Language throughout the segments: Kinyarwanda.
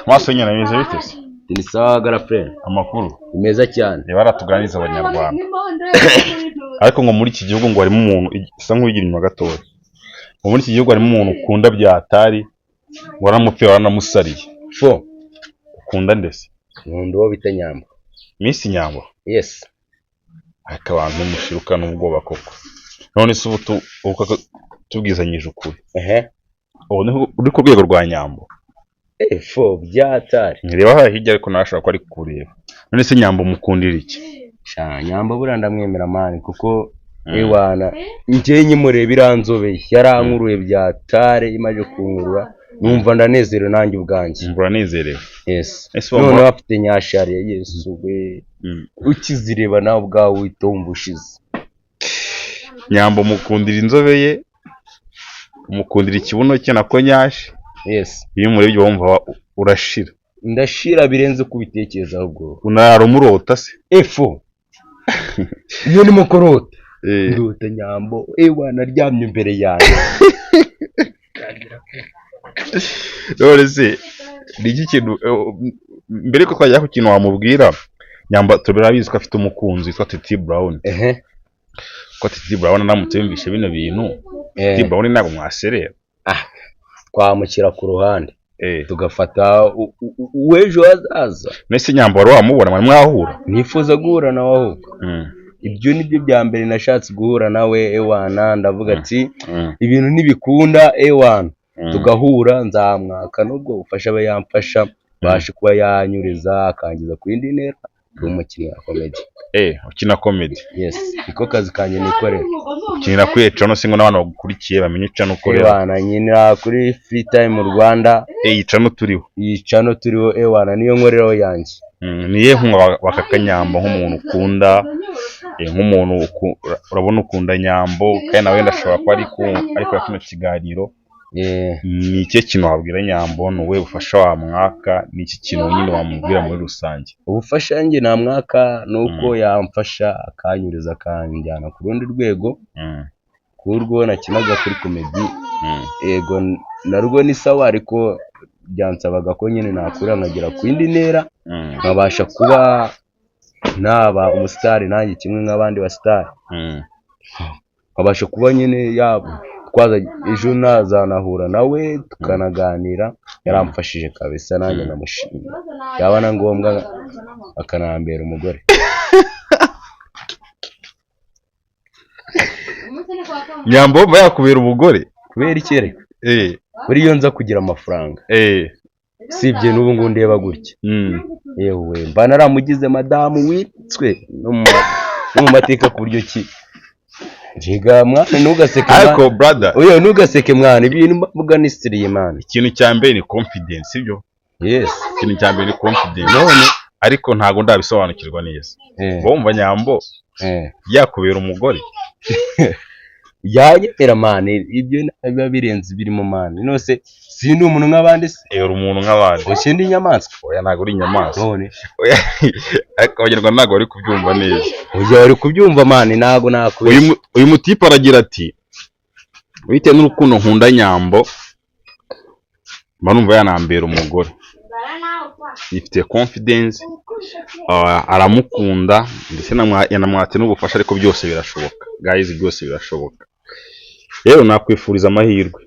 Maso y'inyana bimeze bite se? Ni sawa girlfriend. Amakuru? Ni meza cyane. Reba aratuganiriza Abanyarwanda, ariko ngo muri iki gihugu ngo harimo umuntu isa nk'uwigira inyuma gatoya, ngo muri iki gihugu harimo umuntu ukunda byatari, ngo waramupfira waranamusariye. Fo. Ukunda ndetse? Nkunda uwo bita Nyambo. Miss Nyambo? Yes. Ariko abantu mushirukana ubwoba koko. None se ubu ubu koko tubwizanyije ukuri, ubu ni uri ku rwego rwa Nyambo? Eh, fo, byatari. Ntireba hariya hirya, ariko nawe ashobora kuba ari kukureba. None se Nyambo mukundira iki? Sha, Nyambo buriya ndamwemera man, kuko ewana njye nkimureba iranzobeye, yarankuruye byatare. Imaze kunkurura numva ndanezerewe nanjye ubwanjye. Umva uranezerewe? Yes. Ese wumva- Noneho afite nyashariye, Yesu we, ukizireba nawe ubwawe uhita wumva ushize. Nyambo mukundira inzobe ye, mukundira ikibuno cye nako nyashi? Yes. Iyo umurebye wumva urashira? Ndashira birenze kubitekereza ahubwo. Unarara umurota se? Efo, iyo ndimo kurota ndota Nyambo, ewa naryamye imbere yanjye. None se ni iki kintu, mbere yuko twagera ku kintu wamubwira Nyambo, turabizi ko afite umukunzi witwa Titi Brown, ko Titi Brown aramutse yumvishe bino bintu, Titi Brown ntabwo mwaserera? Twamushyira ku ruhande tugafata uw'ejo hazaza. Mbese Nyambo wari wamubona? Mwari mwahura? Nifuza guhura nawe ahubwo. Ibyo ni byo bya mbere nashatse guhura nawe. Ewana ndavuga ati ibintu ntibikunda, ewana tugahura nzamwaka n'ubwo bufasha aba yamfasha, bashe kuba yanyuriza akangiza ku yindi ntera. Ndi umukinnyi wa comedy. Eh, ukina comedy? Yes, niko kazi kanjye nikorera. Ukinira kuri channel se, ngo n'abantu bagukurikiye bamenye channel ukorera? Ewana nkinira kuri Free Time Rwanda. Eh, iyi channel turiho? Iyi channel turiho, ewana niyo nkoreraho yanjye. Ni iyihe nkunga wakaka Nyambo nk'umuntu ukunda, nk'umuntu urabona ukunda Nyambo, kandi nawe wenda ashobora kuba ari kureba kino kiganiro? Ni ikihe kintu wabwira Nyambo? Ni ubuhe bufasha wamwaka? Ni iki kintu nyine wamubwira muri rusange? Ubufasha njye namwaka ni uko yamfasha akanyuriza akanjyana ku rundi rwego, kurwo nakinaga kuri comedy. Yego, narwo ni sawa, ariko byansabaga ko nyine nakura nkagera ku yindi ntera, nkabasha kuba naba umusitari nanjye kimwe nk'abandi basitari, nkabasha kuba nyine yaba twaza ejo nazanahura nawe tukanaganira. Yaramfashije kabisa, nanjye ndamushimira, yaba na ngombwa akanambera umugore. Nyambo wumva yakubera umugore? Kubera iki reka? Buriya iyo nza kugira amafaranga, usibye n'ubu ngubu ndeba gutya, yewe mba naramugize madamu witswe no mu mateka, ku buryo ki Njega mwana ntugaseke mwana. Ariko brother, Oya, ntugaseke mwana, ibintu mvuga ni siriye mwana. Ikintu cya mbere ni confidence, sibyo? Yes. Ikintu cya mbere ni confidence. None ariko ntago ndabisobanukirwa neza. Wumva Nyambo yakubera umugore? Yanyemera man, ibyo biba birenze birimo man. Nose sindi umuntu nk'abandi se? Uri umuntu nk'abandi. Usindi inyamaswa? Oya, ntago uri inyamaswa. None? Oya, ariko Abanyarwanda ntago bari kubyumva neza. Oya, bari kubyumva man, ntago nakubeshya. Uyu mutipe aragira ati bitewe n'urukundo nkunda Nyambo, mba numva yanambera umugore. Yifitiye confidence, aramukunda, ndetse yanamwatse n'ubufasha, ariko byose birashoboka guys, byose birashoboka. Rero nakwifuriza amahirwe.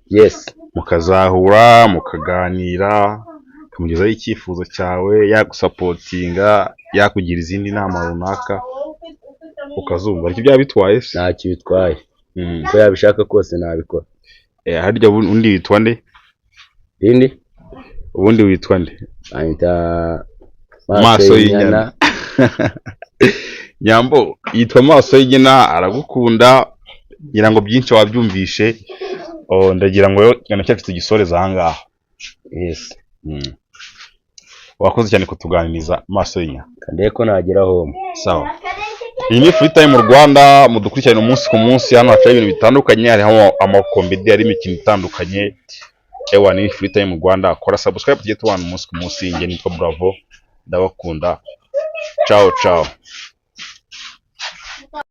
Yes. Mukazahura mukaganira, ukamugezaho icyifuzo cyawe, yagusapotinga, yakugira izindi nama runaka ukazumva. Ariko byaba bitwaye se? Ntacyo bitwaye. Uko yabishaka kose nabikora. Harya undi witwa nde? Indi? Ubundi witwa nde? Anyita Maso y'inyana. Nyambo yitwa Maso y'inyana, aragukunda, ngira ngo byinshi wabyumvishe. Oh, ndagira ngo ikiganiro cyacu tugisoreze aha ngaha. Yes. Wakoze cyane kutuganiriza, Maso y'inyana. Kandebe ko nagera home. Sawa. Iyi ni Free Time Rwanda, mudukurikirane umunsi ku munsi, hano hacaho ibintu bitandukanye, hariho amakomedi, hari imikino itandukanye. Ewa, ni Free Time Rwanda, kora subscribe tujye tubana umunsi ku munsi. Njye nitwa Bravo, ndabakunda. Ciao ciao.